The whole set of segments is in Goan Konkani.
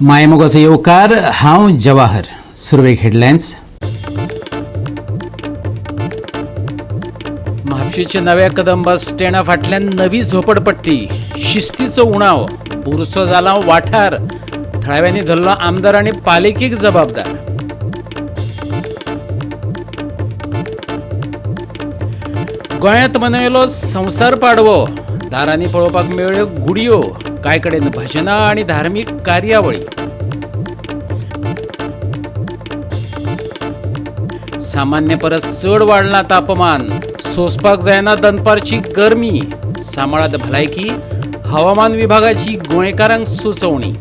मायमोगाचो येवकार. हांव जवाहर. सुरवेक हेडलायन्स. म्हापशेच्या नव्या कदंबा स्टँडा फाटल्यान नवी झोपडपट्टी, शिस्तीचो उणाव, बुरसो जाला वाठार. थळाव्यांनी धरलो आमदार आनी पालिकेक जबाबदार. गोंयांत मनयलो संवसार पाडवो, दारांनी पळोवपाक मेळ्ळ्यो गुडयो, कांय कडेन भजनां आनी धार्मीक कार्यावळी. सामान्य परस चड वाडलां तापमान, सोंसपाक जायना दनपारची गरमी. सांबाळात भलायकी, हवामान विभागाची गोंयकारांक सुचोवणी.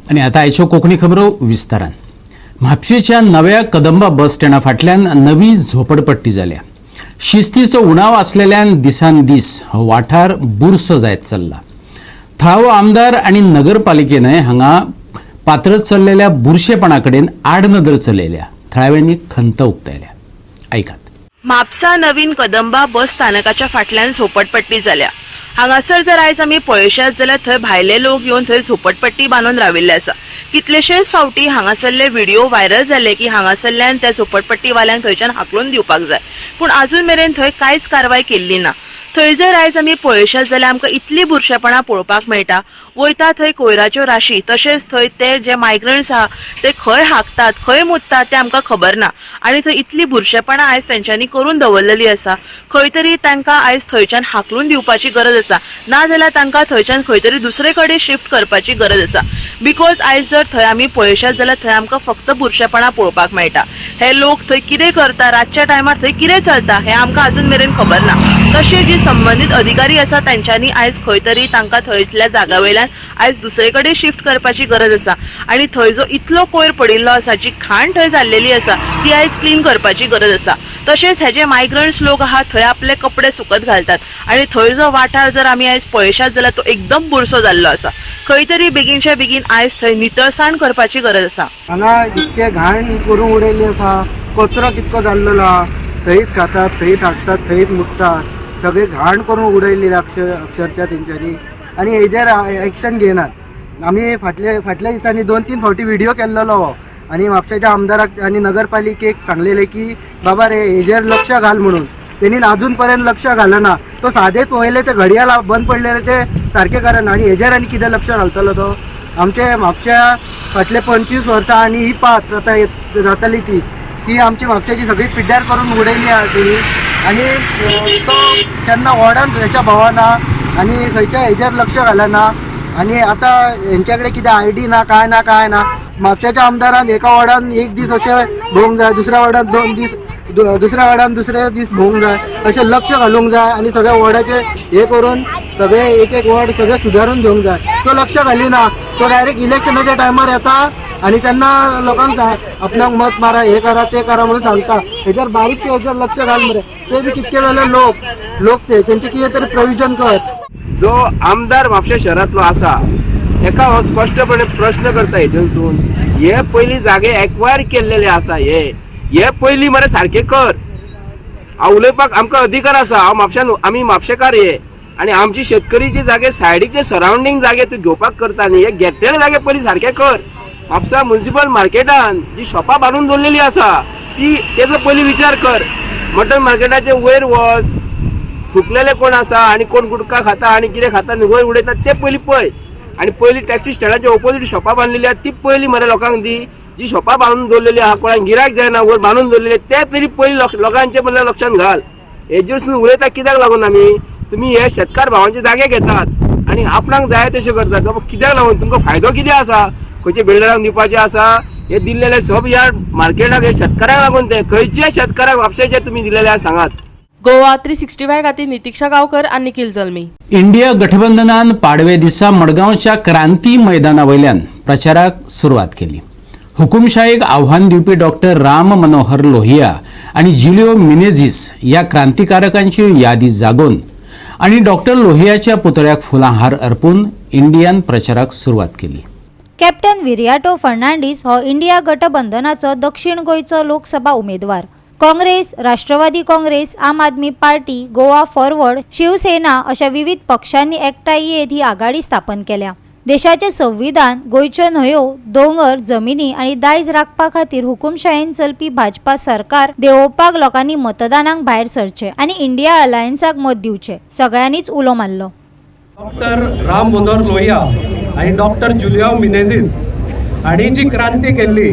आनी आतां आयच्यो कोंकणी खबरो विस्तारान. म्हापशेच्या नव्या कदंबा बस स्टँडा फाटल्यान नवी झोपडपट्टी जाल्या. शिस्तीचो उणाव आसलेल्यान दिसान दीस हो वाठार बुरसो जायत चल्ला. थळावो आमदार आनी नगरपालिकेनय हांगा पातळत चल्लेल्या बुरशेपणा कडेन आडनदर चलयल्या. थळाव्यांनी खंत उक्तायल्या. आयकात. म्हापसा नवीन कदंबा बस स्थानकाच्या फाटल्यान झोपडपट्टी जाल्या. हांगासर जर आयज आमी पळयशात जाल्यार थंय भायले लोक येवन थंय झोपडपट्टी बांदून राविल्ले आसा. कितलेशेच फावटी हांगासरले व्हिडिओ व्हायरल जाले की हांगासरल्यान त्या झोपडपट्टीवाल्यांक थंयच्यान हाकलून दिवपाक जाय, पूण आजून मेरेन थंय कांयच कारवाय केल्ली ना. थंय जर आयज आमी पळयशात जाल्यार आमकां इतली बुरशेपणां पळोवपाक मेळटा. वयता थंय कोयराच्यो राशी, तशेंच थंय ते जे मायग्रंट्स आहा ते खंय हागतात, खंय मुततात तें आमकां खबर ना. आनी थंय इतली बुरशेपणां आयज तेंच्यांनी करून दवरलेली आसा. खंय तरी तांकां आयज थंयच्यान हाकलून दिवपाची गरज आसा, नाजाल्यार तांकां थंयच्यान खंय तरी दुसरे कडेन शिफ्ट करपाची गरज आसा. Because आयज जर थंय आमी पळयशात जाल्यार थंय आमकां फक्त बुरशेपणां पळोवपाक मेळटा. हे लोक थंय कितें करता, रातच्या टायमार थंय कितें चलता हें आमकां आजून मेरेन खबर ना. तशें जी संबंदीत अधिकारी आसा तेंच्यांनी आयज खंय तरी तांकां थंयतल्या जाग्या वयल्यान आयज दुसरे कडेन शिफ्ट करपाची गरज आसा. आनी थंय जो इतलो कोयर पडिल्लो आसा, जी खाण थंय जाल्लेली आसा ती आयज क्लीन करपाची गरज आसा. तशेंच हे जे मायग्रंट्स लोक आहा थंय आपले कपडे सुकत घालतात आनी थंय जो वाठार जर आमी आयज पळयशात जाल्यार तो एकदम बुरसो जाल्लो आसा. खंय तरी बेगीनच्या बेगीन आयज थंय नितळसाण करपाची गरज आसा. हांगा इतके घाण करून उडयल्ली आसा, कचरो कितको जाल्लो आहा, थंयच खातात, थंयच हागतात, थंयच मुततात, सगळे घाण करून उडयल्ली अक्षरशा तेंच्यांनी. आनी हेजेर एक्शन घेयनात. आमी फाटल्या दिसांनी 2-3 फावटी व्हिडिओ केल्लेलो हो आनी म्हापशेच्या आमदाराक आनी नगरपालिकेक सांगलेलें की बाबा रे हेजेर लक्ष घाल म्हणून. तेणी अजून पर्यंत लक्ष घालना. तो सादेच वयले ते घडयाळ बंद पडलेले ते सारकें करना आनी हेजेर आनी कितें लक्ष घालतलो तो. आमचे म्हापश्या फाटले 25 वर्सां आनी ही 5 आतां जातली ती ती आमची म्हापश्याची सगळी पिड्ड्यार करून उडयली आहा तेणी. आनी तो केन्ना वॉर्डान हेच्या भोंवना आनी खंयच्या हेजेर लक्ष घालना. आनी आतां हेंच्या कडेन कितें आयडी ना, काय ना, काय ना. म्हापश्याच्या आमदारान एका वॉर्डान एक दीस अशें भोवंक जाय, दुसऱ्या वॉर्डान 2 दीस, दुसऱ्या वॉर्डान दुसरे दीस भोवंक जाय, अशें लक्ष घालूंक जाय आनी सगळ्या वॉर्डाचे हे करून सगळे एक एक वॉर्ड सगळे सुदारून घेवंक जाय. तो लक्ष घालिना, तो डायरेक्ट इलेक्शनाच्या टायमार येता आनी तेन्ना लोकांक आपणाक मत मारा, हे करा ते करा म्हणून सांगता. हेच्यार बारीक हेच्यार लक्ष घाल मरे. ते बी कितके जाल्यार लोक ते तेंचे कितें तरी प्रोविजन कर. जो आमदार म्हापशें शहरांतलो आसा तेका हो स्पश्टपणे प्रश्न करता हेतूनसून, हे पयलीं जागे एक्वायर केल्लेले आसा, हे पयलीं मरे सारकें कर. हांव उलोवपाक आमकां अधिकार आसा. हांव म्हापश्यान, आमी म्हापशेकार हे आनी आमची शेतकरी जे जागे सायडीक जे सरावंडींग जागे तूं घेवपाक करता न्ही, हे घेतलेले जागे पयलीं सारके कर. म्हापसा म्युनिसिपल मार्केटान जी शॉपां बांदून दवरलेली आसा ती तेजो पयलीं विचार कर. मटन मार्केटाचे वयर वच, थुकलेले कोण आसा आनी कोण गुटखा खाता आनी कितें खाता आनी वयर उडयता ते पयलीं पळय. आनी पयलीं टॅक्सी स्टँडाच्या ओपोजीट शॉपां बांदलेली आहा ती पयलीं मरे लोकांक दी. जी शॉपां बांदून दवरलेली आहा कोणाक गिरायक जायना वयर बांदून दवरलेली ते तरी पयलीं लोकांचे म्हणल्यार लक्षांत घाल. हेजेरसून उलयता कित्याक लागून आमी तुमी हे शेतकार भावांचे जागे घेतात आनी आपणाक जाय तशें करतात. बाबा कित्याक लागून तुमकां फायदो कितें आसा? खंयचे बिल्डरांक दिवपाचे आसा हे दिल्लेले सब ह्या मार्केटाक हे शेतकारांक लागून ते खंयच्या शेतकारांक म्हापशेचे तुमी दिलेले आहा सांगात. गोवा 365 खातीर नितीक्षा गांवकर आनी निखिल जल्मी. इंडिया गठबंधनान पाडवे दिसा मडगांवच्या क्रांती मैदाना वयल्यान प्रचाराक सुरवात केली. हुकुमशाहीक आव्हान दिवपी डॉक्टर राम मनोहर लोहिया आनी जुलियो मिनेझिस ह्या क्रांतिकारकांची यादी जागोवन आनी डॉक्टर लोहियाच्या पुतळ्याक फुलां हार अर्पून इंडियान प्रचाराक सुरवात केली. कॅप्टन विरियाटो फर्नांडीस हो इंडिया गठबंधनाचो दक्षिण गोंयचो लोकसभा उमेदवार. काँग्रेस, राष्ट्रवादी काँग्रेस, आम आदमी पार्टी, गोवा फॉरवर्ड, शिवसेना अशा विविध पक्षांनी एकठांय येत ही आघाडी स्थापन केल्या. देशाचें संविधान, गोंयच्यो न्हंयो, दोंगर, जमिनी आनी दायज राखपा खातीर हुकुमशायेन चलपी भाजपा सरकार देंवोवपाक लोकांनी मतदानाक भायर सरचें आनी इंडिया अलायन्साक मत दिवचें, सगळ्यांनीच उलो मारलो. डॉक्टर राम मनोहर लोहिया आनी डॉक्टर जुलियो मिनेझीस हांणी जी क्रांती केल्ली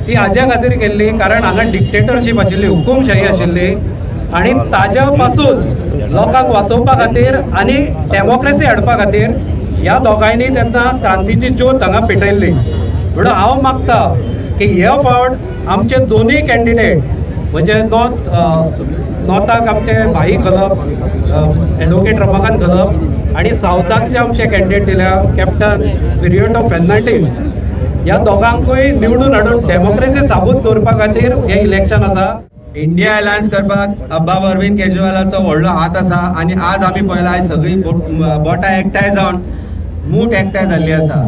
ती हाज्या खातीर केल्ली, कारण हांगा डिक्टेटरशीप आशिल्ली, हुकुमशाही आशिल्ली आनी ताज्या पासून लोकांक वाचोवपा खातीर आनी डेमोक्रेसी हाडपा खातीर ह्या दोगांयनी तेन्ना क्रांतीची ज्योत हांगा पेटयल्ली. म्हणून हांव मागता की हे फावट आमचे दोनूय कॅन्डिडेट म्हणजे नॉर्थाक आमचे भाई खलप, एडवोकेट रमाकांत खलप आनी सावथाक जे आमचे कॅन्डिडेट दिल्या कॅप्टन विरियातो फेर्नांडीस, ह्या दोगांकूय निवडून हाडून डेमोक्रेसी साबूत दवरपा खातीर हें इलेक्शन आसा. इंडिया अलायन्स करपाक बाब अरविंद केजरीवालाचो व्हडलो हात आसा आनी आज आमी पळयला, आयज सगळीं बोटां एकठांय जावन मूठ एकठांय जाल्ली आसा.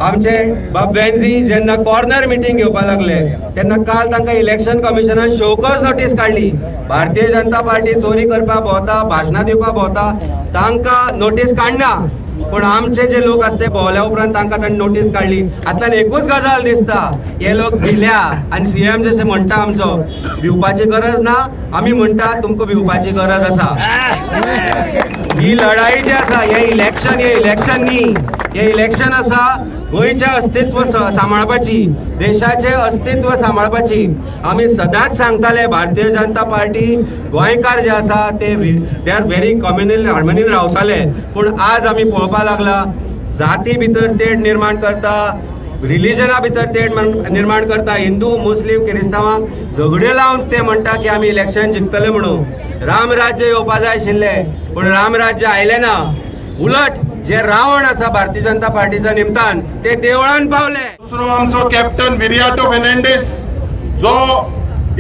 आमचे बाब वेन्झी जेन्ना कॉर्नर मिटींग घेवपाक लागले तेन्ना काल तांकां इलेक्शन कमिशनान शोकॉज नोटीस काडली. भारतीय जनता पार्टी चोरी करपाक भोंवता, भाशणां दिवपाक भोंवता, तांकां नोटीस काडना, पूण आमचे जे लोक आसा ते भोंवल्या उपरांत तांकां तांणी नोटीस काडली. हातल्यान एकूच गजाल दिसता, हे लोक भिल्या आनी सीएम जशें म्हणटा आमचो भिवपाची गरज ना, आमी म्हणटा तुमकां भिवपाची गरज आसा. ही लढाई जी आसा, हे इलेक्शन, हे इलेक्शन न्ही, हे इलेक्शन आसा गोंयचें अस्तित्व सांबाळपाची, देशाचें अस्तित्व सांबाळपाची. आमी सदांच सांगताले भारतीय जनता पार्टी गोंयकार जे आसा ते they are very communal हार्मनीन रावताले, पूण आज आमी पळोवपाक लागला जाती भितर तेढ निर्माण करता, रिलिजना भितर तेढ निर्माण करता. हिंदू, मुस्लीम, क्रिस्तांवांक झगड्यो लावन ते म्हणटा की आमी इलेक्शन जिखतले म्हणून. राम राज्य येवपा जाय आशिल्लें, पूण राम राज्य आयलें ना. उलट जे रावण आसा भारतीय जनता पार्टीच्या निमतान ते देवळान पावले. दुसरो आमचो कॅप्टन विरियाटो फेर्नांडीस, जो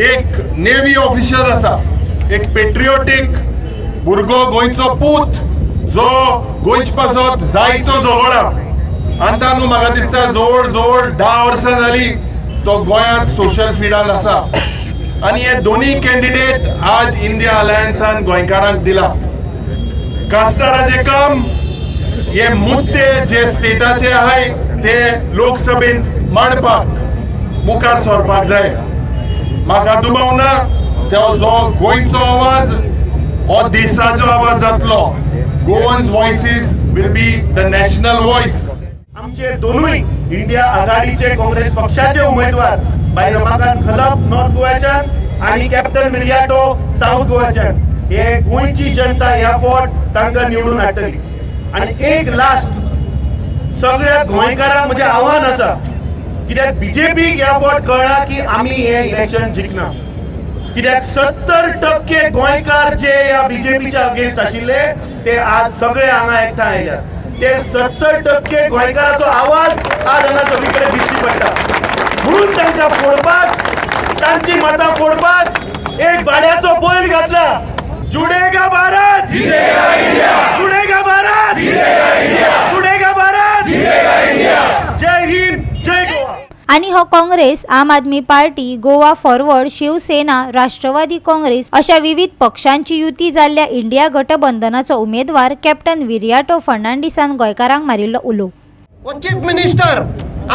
एक नेव्ही ऑफिसर आसा, एक पेट्रियोटीक भुरगो, गोंयचो पूत, जो गोंयचे पासत जायतो झगडा. आतां न्हू, म्हाका दिसता जवळ जवळ 10 वर्सां जाली तो गोंयांत सोशल फिल्डान आसा. आनी हे दोनूय कॅन्डिडेट आज इंडिया अलायन्सान गोंयकारांक दिला. कास्ताराचें काम, हे मुद्दे जे स्टेटाचे आहाय ते लोकसभेंत मांडपाक मुखार सरपाक जाय. म्हाका दुबाव ना, तो जो गोंयचो आवाज हो देशाचो आवाज जातलो. Goans voices will be the national voice. आमचे दोनूय इंडिया आघाडीचे काँग्रेस पक्षाचे उमेदवार भाई रमाकांत खलप नॉर्थ गोव्याच्यान आणि कॅप्टन मिरियाटो साऊथ गोव्याच्यान, हे गोंयची जनता ह्या फावट तांकां निवडून हाडटली. आणि एक लास्ट सगळ्या गोंयकारांक म्हजें आव्हान आसा, कित्याक बीजेपीक ह्या फावट कळ्ळां की आमी हे इलेक्शन जिखना, कित्याक 70% गोंयकार जे ह्या बीजेपीच्या अगेन्स्ट आशिल्ले ते आज सगळे हांगा एकठांय आयल्यात. ते 70% गोंयकाराचो आवाज आज हांगा सगळी कडेन दिश्टी पडटा. म्हणून तांकां फोडपाक, तांची मतां फोडपाक एक भाड्याचो बैल घातला. जुडेगा भारत, जुडेगा भारत, जुडेगा भारत. जय हिंद, जय गोवा. आनी हो काँग्रेस, आम आदमी पार्टी, गोवा फॉरवर्ड, शिवसेना, राष्ट्रवादी काँग्रेस अशा विविध पक्षांची युती जाल्ल्या इंडिया गठबंधनाचो उमेदवार कॅप्टन विरियाटो फर्नांडीसान गोंयकारांक मारिल्लो उलो. हो चीफ मिनिस्टर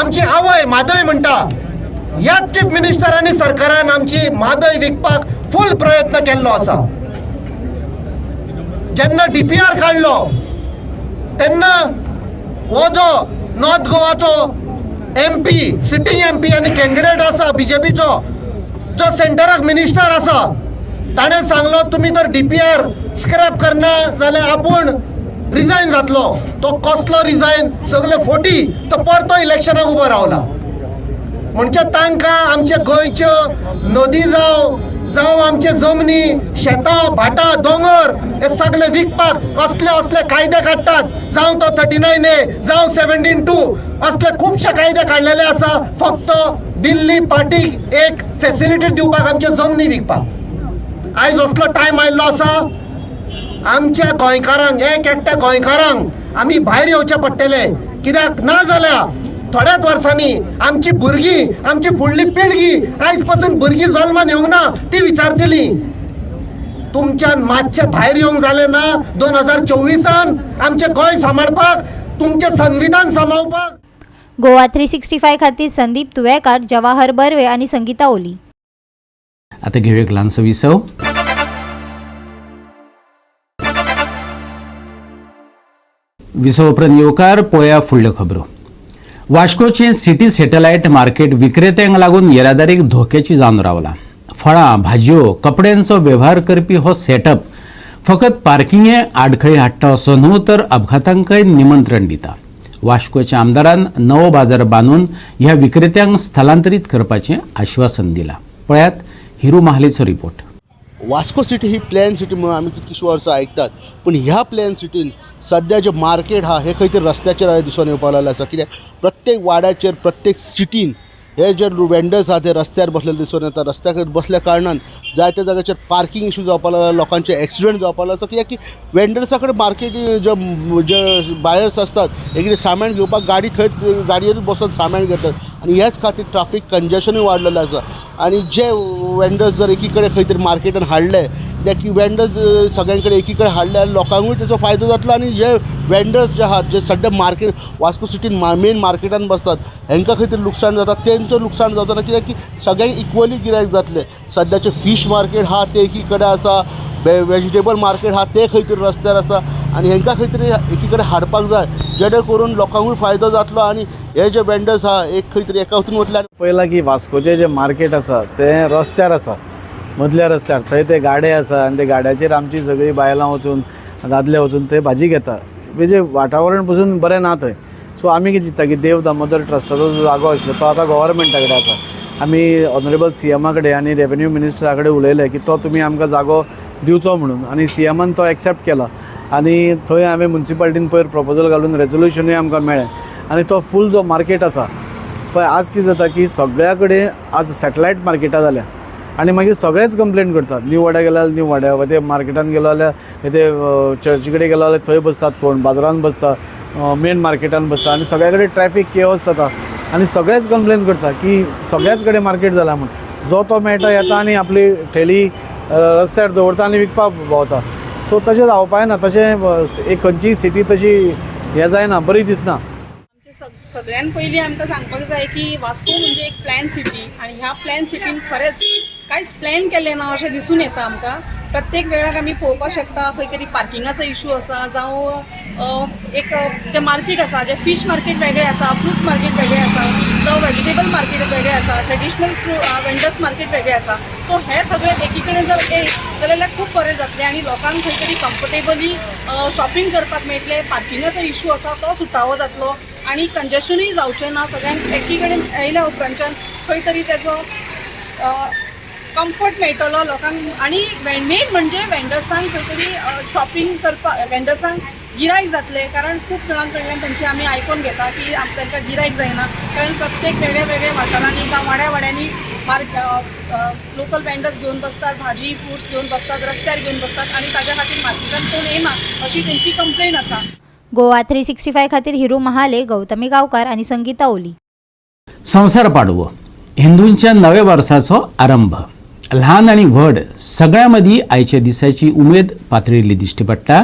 आमची आवय म्हादय म्हणटा, ह्याच चीफ मिनिस्टरांनी सरकारान आमची म्हादय विकपाक फूल प्रयत्न केल्लो आसा. जेन्ना डीपीआर काडलो तेन्ना हो जो नॉर्थ गोवाचो एमपी, सिटींग एमपी आनी कॅन्डिडेट आसा बीजेपीचो, जो सेंटराक मिनिस्टर आसा, ताणें सांगलो तुमी जर डीपीआर स्क्रॅप करना जाल्यार आपूण रिजायन जातलो. तो कसलो रिजायन, सगळे फोटी. तो परतो इलेक्शनाक उबो रावला. म्हणजे तांकां आमचे गोंयच्यो नदी जावं जावं आमचे जमनी, शेतां, भाटां, दोंगर हे सगळे विकपाक असले असले कायदे काडटात. जावं तो 39A, जावं 17(2), असले खुबशे कायदे काडलेले आसा, फक्त दिल्ली पार्टीक एक फेसिलिटी दिवपाक आमच्यो जमनी विकपाक. आयज असलो टायम आयिल्लो आसा, आमच्या गोंयकारांक, एक एकट्या गोंयकारांक आमी भायर येवचें पडटलें, कित्याक ना जाल्यार थोड्याच वर्सांनी आमची भुरगीं, आमची फुडली पिळगी, आयज पासून भुरगीं जल्मान येवंक ना ती विचारतली तुमच्यान मातशें भायर येवंक जालें ना 2024 आमचें गोंय सांबाळपाक, तुमचें संविधान सांबाळपाक. गोवा 365 खातीर संदीप तुवेकार, जवाहर बर्वे आनी संगीता ओली. आता घेऊया एक ल्हानसो विसव. विसव उपरांत येवकार पोया फुडल्यो खबरो. वास्कोचें सिटी सॅटेलायट मार्केट विक्रेत्यांक लागून येरादारीक धोक्याची जावन रावला. फळां, भाजयो, कपड्यांचो वेव्हार करपी हो सेटअप फकत पार्किंगे आडखळी हाडटा असो न्हू तर अपघातांकय निमंत्रण दिता. वास्कोच्या आमदारान नवो बाजार बांदून ह्या विक्रेत्यांक स्थलांतरीत करपाचें आश्वासन दिलां. पळयात हिरू महालेचो रिपोर्ट. वास्को सिटी ही प्लॅन सिटी म्हणून आमी कितकीशीं वर्सां आयकतात, पूण ह्या प्लॅन सिटीन सद्या जे मार्केट आहा हे खंय तरी रस्त्याचेर दिसून येवपाक लागलें आसा. कित्याक प्रत्येक वाड्याचेर प्रत्येक सिटीन हे जे वेंडर्स आहा ते रस्त्यार बसलेले दिसून येता. रस्त्यार बसल्या कारणान जायत्या जाग्याचेर पार्किंग इशू जावपाक लागला, लोकांचे एक्सिडंट जावपाक लागला. कित्याक की वेंडर्सा कडेन मार्केट जे जे बायर्स आसतात एक सामान घेवपाक गाडी थंय गाडयेरूच बसून सामान घेतात आनी ह्याच खातीर ट्राफीक कंजेशनूय वाडलेलें आसा. आनी जे वेंडर्स जर एकी कडेन खंय तरी मार्केटान हाडले कित्याक की वेंडर्स सगळ्यां कडेन एकी कडेन हाडले आनी लोकांकूय तेचो फायदो जातलो. आनी जे वेंडर्स जे आहात जे सद्या मार्केट वास्को सिटीन मेन मार्केटान बसतात हेंकां खंय तरी लुकसाण जाता, तेंचो लुकसाण जावचो ना. कित्याक की सगळ्यांक इक्वली गिरायक जातलें. सद्याचें फीश मार्केट आहा तें एकी कडेन आसा, वेजिटेबल मार्केट आहा तें खंय तरी रस्त्यार आसा आनी हेंकां खंय तरी एकी कडेन हाडपाक जाय जेणे करून लोकांकूय फायदो जातलो आनी हे जे वेंडर्स आहा एक खंय तरी एका वतून वतले. पळयलां की वास्कोचें जें मार्केट आसा तें रस्त्यार आसा, मदल्या रस्त्यार. थंय ते गाडे आसा आनी ते गाड्याचेर आमची सगळीं बायलां वचून दादले वचून थंय भाजी घेता. म्हणजे वातावरण पसून बरें ना थंय. सो आमी कितें चिंत्ता की देव दामोदर ट्रस्टाचो जो जागो आशिल्लो तो आतां गव्हर्मेंटा कडेन आसा. आमी ऑनरेबल सीएमा कडेन आनी रेवेन्यू मिनिस्टरा कडेन उलयले की तो तुमी आमकां जागो दिवचो म्हणून आनी सीएमान तो एक्सेप्ट केला आनी थंय हांवें मुन्सिपालिटीन पयर प्रपोजल घालून रेजोल्युशनूय आमकां मेळ्ळें आनी तो फूल जो मार्केट आसा पळय आज कितें जाता की सगळ्या कडेन आज सॅटेलायट मार्केटां जाल्या आनी मागीर सगळेच कंप्लेन करतात. न्यू वाड्या गेल्यार न्यू वाड्या, ते मार्केटान गेलो जाल्यार ते चर्ची कडेन गेलो जाल्यार थंय बसतात, कोण बाजारान बसता, मेन मार्केटान बसता आनी सगळ्या कडेन ट्रॅफीक केओस जाता आनी सगळेच कंप्लेन करता की सगळ्याच कडेन मार्केट जाला म्हूण. जो तो मेळटा येता आनी आपली ठेली रस्त्यार दवरता आनी विकपाक भोंवता. सो तशें जावपाक ना, तशें एक खंयचीय सिटी तशी हें जायना, बरी दिसना. सगळ्यान पयलीं आमकां सांगपाक जाय की वास्को म्हणजे एक प्लॅन सिटी आनी ह्या प्लॅन सिटीन खरेंच कांयच प्लॅन केलें ना अशें दिसून येता आमकां. प्रत्येक वेळाक आमी पळोवपाक शकता खंय तरी पार्किंगाचो इशू आसा, जावं एक जें मार्केट आसा, जें फीश मार्केट वेगळें आसा, फ्रूट मार्केट वेगळें आसा, जावं वेजिटेबल मार्केट वेगळें आसा, ट्रेडिशनल वेंडर्स मार्केट वेगळें आसा. सो हें सगळें एकी कडेन जर येयत जाल्यार खूब बरें जातलें आनी लोकांक खंय तरी कम्फर्टेबली शॉपिंग करपाक मेळटलें. पार्किंगाचो इशू आसा तो सुटावो जातलो आनी कंजेशनूय जावचें ना. सगळ्यांक एकी कडेन येयल्या उपरांतच्यान खंय तरी तेजो कम्फर्ट मेळटलो लोकांक आनी मेन म्हणजे वेंडर्सांक खंय तरी शॉपिंग करपाक वेंडर्सांक गिरायक जातलें. कारण खूब जाणां कडल्यान तांची आमी आयकून घेता की तांकां गिरायक जायना, कारण प्रत्येक वेगळ्या वेगळ्या वाठारांनी जावं वाड्या वाड्यांनी लोकल वेंडर्स घेवन बसतात, भाजी फ्रुट्स घेवन बसतात, रस्त्यार घेवन बसतात आनी ताज्या खातीर मार्केटान कोण येना अशी तेंची कंप्लेन आसा. गोवा 365 खातीर हिरू महाले, गौतमी गांवकार आनी संगीता ओली. संवसार पाडवो हिंदूंच्या नव्या वर्साचो आरंभ. ल्हान आनी व्हड सगळ्यां मदीं आयच्या दिसाची उमेद पातळिल्ली दिश्टी पडटा.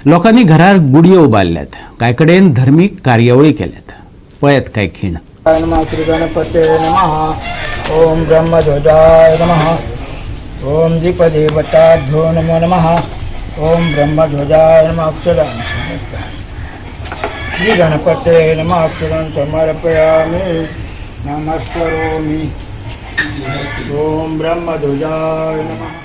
लोकांनी घरार गुडयो उबारल्यात, कांय कडेन धर्मीक कार्यावळी केल्यात. पळयात कांय खीण. नमः श्री गणपते नमः. ओम ब्रह्मध्वजाय नमः. ओम दीपदेवताभ्यो नमो नमः. ओम ब्रह्मध्वजाय नमः. अक्षरां श्री गणपते नमः. अक्षरां समर्पयामि. नमस्करोमि. ओम ब्रह्मध्वजाय नमः.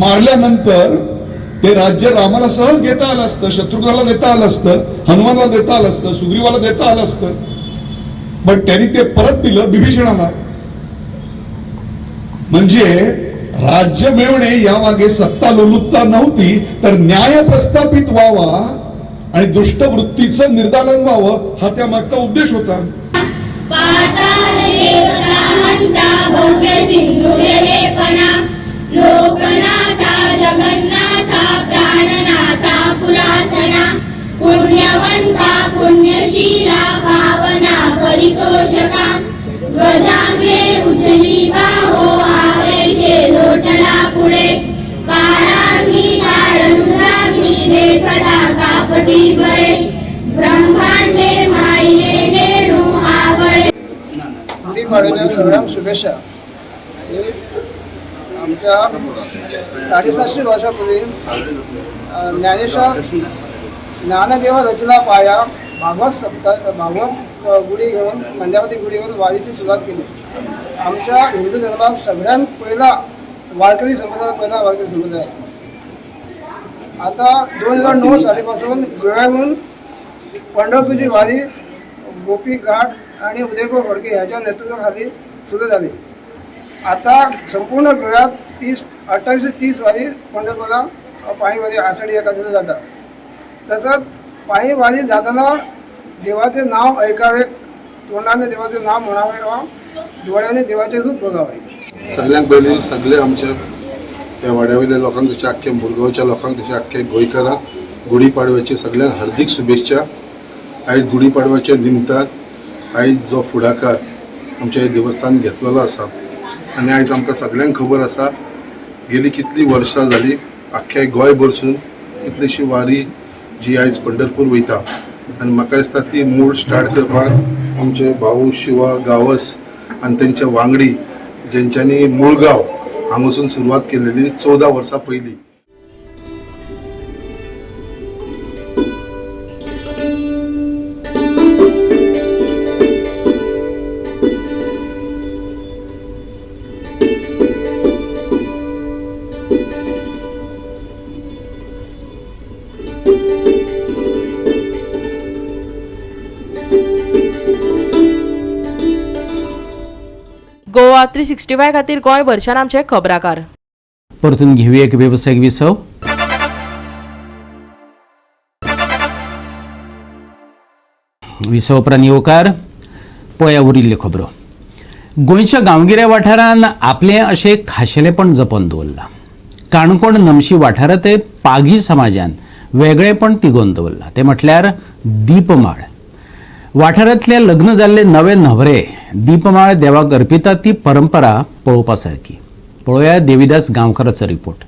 मारल्यानंतर ते राज्य रामाला सहज घेता आलं असतं, शत्रुघ्नाला देता आलं असतं, हनुमानाला देता आलं असतं, सुग्रीवाला देता आलं असतं, पण त्यांनी ते परत दिलं बिभीषणाला. म्हणजे राज्य मिळवणे यामागे सत्ता लोलुपता नव्हती, तर न्याय प्रस्थापित व्हावा आणि दुष्टवृत्तीचं निर्दालन व्हावं हा त्या मागचा उद्देश होता. लोकनाथा जगन्नाथा प्राणनाथा पुरातना पुण्यवंता पुण्यशीला पावना परितोषका ध्वजाग्रे उचली बाहो आवेशे लोटला पुढे काळाग्नी काळरुद्राग्नी देखता कापती बरे ब्रह्मांडे मायले नेणू आवळे. गुढीपाडव्याच्या सगळ्यांक शुभेच्छा. आमच्या 750 वर्षापूर्वी ज्ञानेश्वर ज्ञानदेव रचना पाया भागवत सप्ताह भागवत गुढी घेऊन खांद्यावरती गुढी घेऊन वारीची सुरुवात केली. आमच्या हिंदू धर्मात सगळ्यात पहिला वारकरी संप्रदाय, पहिला वारकरी संप्रदाय. आता 2009 सालीपासून गोव्याहून पंढरपूरची वारी गोपी घाट आणि उदयपूर फडके ह्याच्या नेतृत्वाखाली सुरू झाली. आता संपूर्ण गोव्यात 28 ते 30 वारी पंढरपूरला पायी वारी आषाढी एकादशीला जातात. तसंच पायी वारी जाताना देवाचे नाव ऐकावे, तोंडाने देवाचे नाव म्हणावे वा डोळ्याने देवाचे रूप बघावे. सगळ्यांत पयलीं सगळे आमच्या ह्या वाड्या वयल्या लोकांक, तशें आख्खे मुरगांवच्या लोकांक, तशें आख्खे गोंयकारांक गुढीपाडव्याची सगळ्यांक हार्दीक शुभेच्छा. आयज गुढीपाडव्याच्या निमतान आयज जो फुडाकार आमच्या हे देवस्थान घेतलेलो आसा आनी आयज आमकां सगळ्यांक खबर आसा गेली कितली वर्सां जाली आख्ख्या गोंय भरसून कितलीशी वारी जी आयज पंढरपूर वयता आनी म्हाका दिसता ती मूळ स्टार्ट करपाक आमचे भाऊ शिवा गांवस आनी तेंचे वांगडी जेंच्यांनी मुळगांव हांगासून सुरवात केलेली 14 वर्सां पयलीं. गोवा 365 खातीर गोंय भरच्यान आमचे खबराकार. परतून घेऊया एक वेवसायीक विसव. विसव उपरांत येवकार पळया उरिल्ल्यो खबरो. गोंयच्या गांवगिऱ्या वाठारान आपलें अशें खाशेलेपण जपून दवरलां. काणकोण नमशी वाठारांत पागी समाजान वेगळेपण तिगोवन दवरलां, तें म्हटल्यार दीपमाळ. वाठारांतले लग्न जाल्ले नवे न्हवरे दीपमाळ देवाक अर्पितात ती परंपरा पळोवपा सारकी. पळोवया देवीदास गांवकाराचो रिपोर्ट.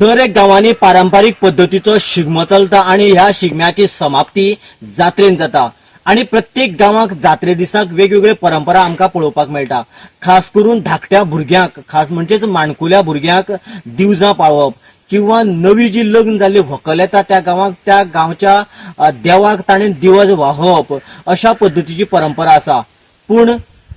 दर एक गांवांनी पारंपारीक पद्दतीचो शिगमो चलता आनी ह्या शिगम्याची समाप्ती जात्रेन जाता आनी प्रत्येक गांवाक जात्रे दिसाक वेगवेगळ्यो परंपरा आमकां पळोवपाक मेळटा. खास करून धाकट्या भुरग्यांक, खास म्हणजेच माणकुल्या भुरग्यांक दिवजां पाळोवप किंवा नवी जी लग्न जाल्ली व्हंकल येता त्या गांवाक त्या गांवच्या देवाक ताणें दिवज वाहोवप अशा पद्दतीची परंपरा आसा. पूण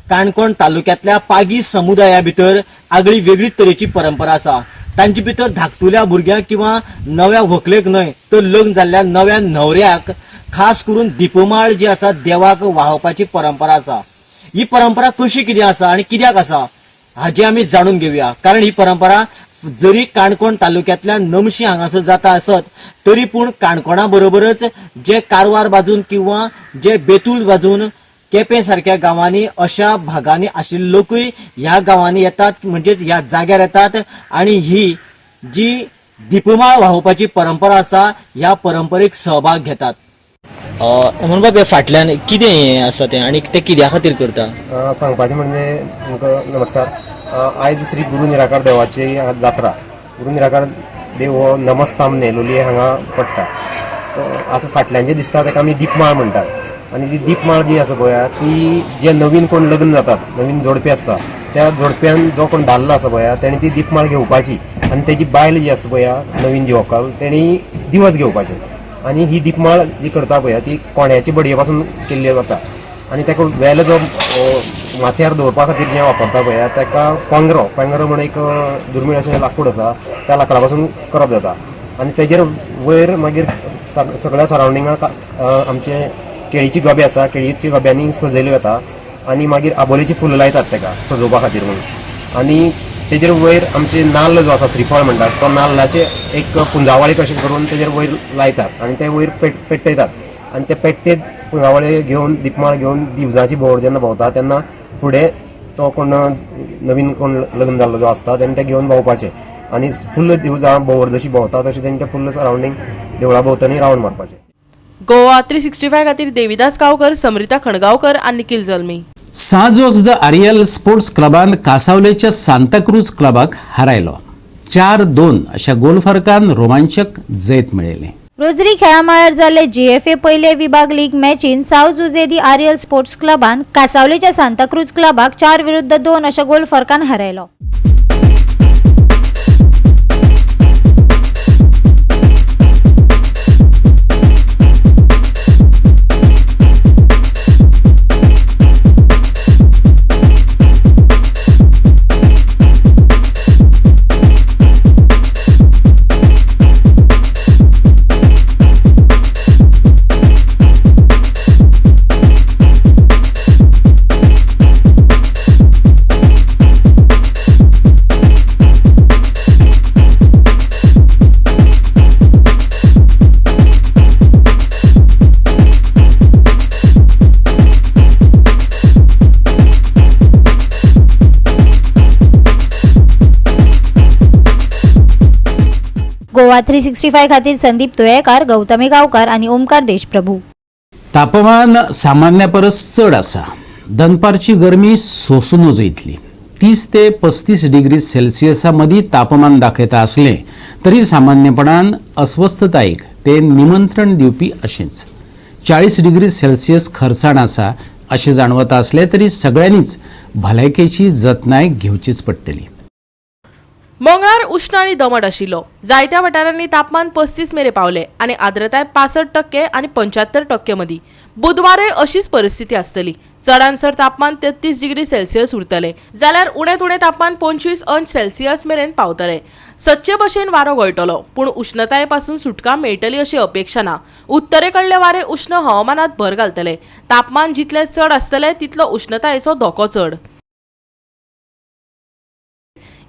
काणकोण तालुक्यांतल्या पागी समुदाया भितर आगळी वेगळीच तरेची परंपरा आसा. तांचे भितर धाकटुल्या भुरग्यांक किंवा नव्या व्हंकलेक न्हय तर लग्न जाल्ल्या नव्या न्हवऱ्याक खास करून दीपमाळ जी आसा देवाक वाहोवपाची परंपरा आसा. ही परंपरा कशी कितें आसा आनी कित्याक आसा हाजी आमी जाणून घेवया, कारण ही परंपरा जरी काणकोण तालुक्यांतल्या नमशी हांगासर जाता आसत तरी पूण काणकोणा बरोबरच जे कारवार बाजून किंवा जे बेतूल बाजून केपें सारक्या गांवांनी अशा भागांनी आशिल्ले लोकूय ह्या गांवांनी येतात, म्हणजेच ह्या जाग्यार येतात आनी ही जी दीपमाळ वाहोवपाची परंपरा आसा ह्या परंपरेक सहभाग घेतात. म्हणून बाब, फाटल्यान कितें हें आसा तें आनी तें कित्या खातीर करता? सांगपाचें म्हणजे तुमकां नमस्कार. आयज श्री गुरू निराकार देवाची जात्रा. गुरू निराकार देव हो नमस्तामने लोलये हांगा पडटा. सो आतां फाटल्यान जें दिसता ताका आमी दीपमाळ म्हणटात आनी ती दीपमाळ जी आसा पळया ती जे नवीन कोण लग्न जातात, नवीन जोडपे आसता, त्या जोडप्यान जो कोण दादलो आसा पळया तेणी ती दीपमाळ घेवपाची आनी तेजी बायल जी आसा पळया नवीन जी व्हंकल तेणी दिवस घेवपाचे. आनी ही दीपमाळ जी करता पळया ती कोण्याची बडये पासून केल्ली जाता आनी ताका वेलो जो माथ्यार दवरपा खातीर जें वापरता पळया ताका पांगरो पांगरो म्हण एक दुर्मीळ अशें लाकूड आसा, त्या लाकडा पासून करप जाता आनी तेजेर वयर मागीर सगळ्या सरावंडिंगाक आमचे केळीची गबे आसा, केळीच्या गब्यांनी सजयले वता आनी मागीर आबोलेची फुलां लायतात ताका सजोवपा खातीर म्हणून. आनी तेजेर वयर आमचे नाल्ल जो आसा श्रीफळ म्हणटात तो नाल्लाचे एक पुंजावळे कशें करून तेजेर वयर लायतात आनी ते वयर पेट्टयतात आनी ते पेट्टे पुंजावळे घेवन दीपमाळ घेवन दिवजाची भोंवर जेन्ना भोंवता तेन्ना फुडें तो कोण नवीन कोण लग्न जाल्लो जो आसता तेणें ते घेवन भोंवपाचें आनी फुल्ल दिवजां भोंवर जशी भोंवता तशें तेंच्या फुल्ल सरावंडींग देवळा भोंवतणी रावंड मारपाचें. गोवा 365 खातीर देविदास गांवकर, समरिता खणगांवकर आनी निखिल जल्मी. साजोस the Ariel sports क्लबान कासावलेच्या सांताक्रूज क्लबाक हारायलो. 4-2 अशा गोल फरकान रोमांचक जैत मेळयलें. रोजरी खेळामळार जाल्ले जीएफए पयले विभाग लीग मॅचीन साव जुजे दी आरियल स्पोर्ट्स क्लबान कासावलेच्या सांताक्रूज क्लबाक 4-2 अशा गोल फरकान हारायलो. गोवा 365 खातीर संदीप तुयेकार, गौतमी गांवकार आनी ओमकार देशप्रभू. तापमान सामान्या परस चड आसा. दनपारची गरमी सोसूं नजो इतली. 30 ते 35 डिग्री सेल्सियसा मदीं तापमान दाखयता आसलें तरी सामान्यपणान अस्वस्थतायेक ते निमंत्रण दिवपी अशेंच. 40 डिग्री सेल्सियस खरसाण आसा अशें जाणवता आसलें तरी सगळ्यांनीच भलायकेची जतनाय घेवचीच पडटली. मंगळार उश्ण आनी दमट आशिल्लो. जायत्या वाठारांनी तापमान 35 मेरेन पावले आनी आर्द्रताय 65% आनी 75% मदीं. बुधवारय अशीच परिस्थिती आसतली. चडान चड तापमान 33 डिग्री सेल्सियस उरतले जाल्यार उणेंत उणें तापमान 25 अंश सेल्सियस मेरेन पावतले. सदचे भशेन वारो गळटलो पूण उश्णताये पासून सुटका मेळटली अशी अपेक्षा ना. उत्तरे कडले वारे उश्ण हवामानात भर घालतले. तापमान जितलें चड आसतलें तितलो उश्णतायेचो धोको चड.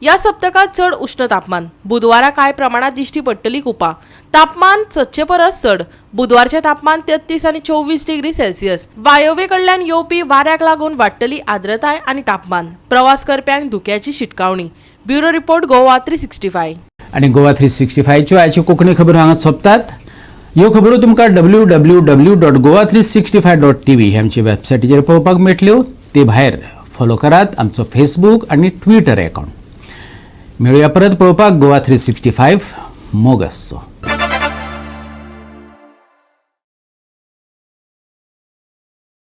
या सप्तकात चड उश्ण तापमान. बुधवारा कांय प्रमाणात दिश्टी पडटली कुपां. तापमान सदचे परस चड. बुधवारचें तापमान 33 आनी 24 डिग्री सेल्सियस. वायव्ये कडल्यान येवपी वाऱ्याक लागून वाडटली आर्द्रताय आनी तापमान. प्रवास करप्यांक धुक्याची शिटकावणी. Bureau report, Goa 365. आनी गोवा 365च्यो आयच्यो कोंकणी खबरो हांगा सोंपतात. ह्यो खबरो तुमकां www.goa365.tv ह्या आमच्या वेबसायटीचेर पळोवपाक मेळटल्यो. ते भायर फॉलो करात आमचो फेसबूक आनी ट्विटर अकावंट. मेळुया परत पळोवपाक गोवा 365. मोग आसचो.